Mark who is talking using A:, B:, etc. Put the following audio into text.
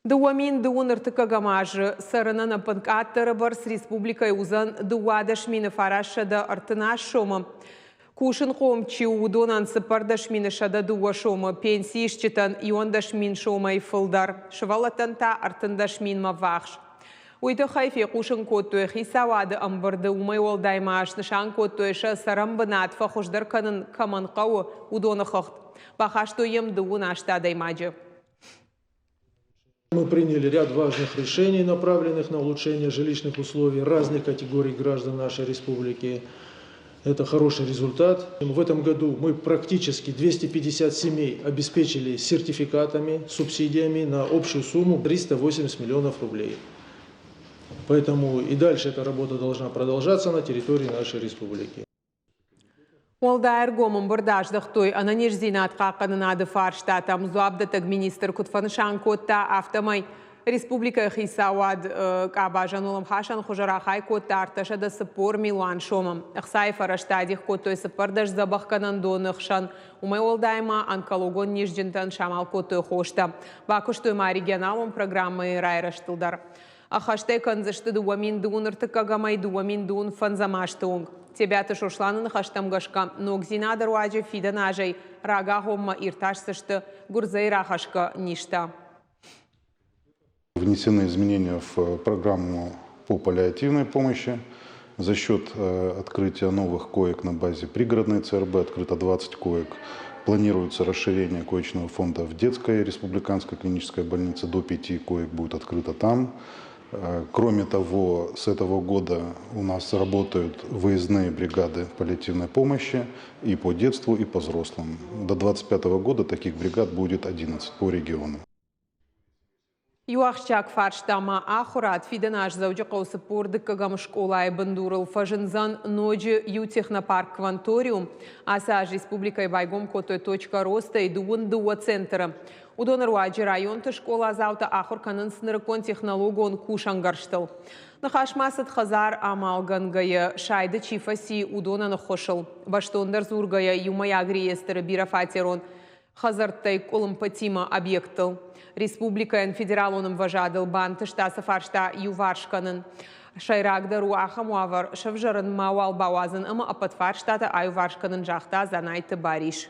A: 2023 азы цӕрынӕн ӕппынкъаддӕры бӕрц республикӕйы уыдзӕн 12 938 сомы. Кусынхъом чи у, уыдонӕн 114 102 сомы, пенсиисджытӕн 11 000 сомӕй фылдӕр, сывӕллӕттӕн та 13 000-мӕ ввахс. Уый тыххӕй фехъусын кодтой хицауады ӕмбырды. Уымӕй уӕлдай ма снысан кодтой, сӕ цӕрӕнбынат фӕхуыздӕр кӕнын кӕмӕн хъӕуы, уыдоны хыгъд. Бахастой йӕм 28 адӕймаджы.
B: Мы приняли ряд важных решений, направленных на улучшение жилищных условий разных категорий граждан нашей республики. Это хороший результат. В этом году мы практически 250 семей обеспечили сертификатами, субсидиями на общую сумму 380 миллионов рублей. Поэтому и дальше эта работа должна продолжаться на территории нашей республики.
A: Уӕлдай ӕргом ӕмбырды аздӕхтой ӕнӕниздзинад хъахъхъӕнынады фарстатӕм. Дзуапдӕттӕг министр куыд фӕнысан кодта, афтӕмӕй республикӕйы хицауад къабазӕн уӕлӕмхасӕн хуызы рахай кодта 340 милуан сомы. Ӕхцайы фӕрӕзтӕ адих кодтой 14 дзӕбӕхгӕнӕндоны хсӕн. Уымӕй уӕлдай ма онкологон низджынтӕн самал кодтой хостӕ. Бакуыстой ма регионалон программӕйы райрӕзтыл дӕр. Ӕххӕст ӕй кӕндзысты 2023-ӕй 2025 азты онг. Тебиаты Сосланы ныхӕстӕм гӕсгӕ, ногдзинады руаджы фидӕн азӕй рагагъоммӕ иртасдзысты гуырдзӕй рахӕсгӕ низтӕ.
C: Внесены изменения в программу по паллиативной помощи. За счет открытия новых коек на базе пригородной ЦРБ открыто 20 коек. Планируется расширение коечного фонда в детской республиканской клинической больнице. До пяти коек будет открыто там. Кроме того, с этого года у нас работают выездные бригады паллиативной помощи и по детству, и по взрослым. До 2025 года таких бригад будет 11 по региону.
A: Иу ахсджиаг фарста ма ахуырад. Фидӕн аз Дзӕуджыхъӕуы 42-ӕм скъолайы бындурыл фӕзындзӕн ноджы иу технопарк «Кванториум». Ацы аз республикӕйы байгом кодтой «Точка роста»-йы 22 центры. Уыдоны руаджы районты скъоладзаутӕ ахуыр кӕнынц нырыккон технологон кусӕнгӕрзтыл. Ныхас ма цыд хӕдзар амалгӕнгӕйӕ сайды чи фӕци, уыдонӕн ӕххуысыл. Бӕстондӕр дзургӕйӕ, иумӕйаг реестры бирӕфатерон хӕдзӕрттӕй къуылымпытимӕ объекттыл. Республикӕйӕн федералон ӕмвӕзадыл бантыст ацы фарста иуварс кӕнын. Сӕйрагдӕр у ахӕм уавӕр сӕвзӕрын мауал бауадзын ӕмӕ ӕппӕт фарстатӕ аиуварс кӕнын, загъта Дзанайты Барис.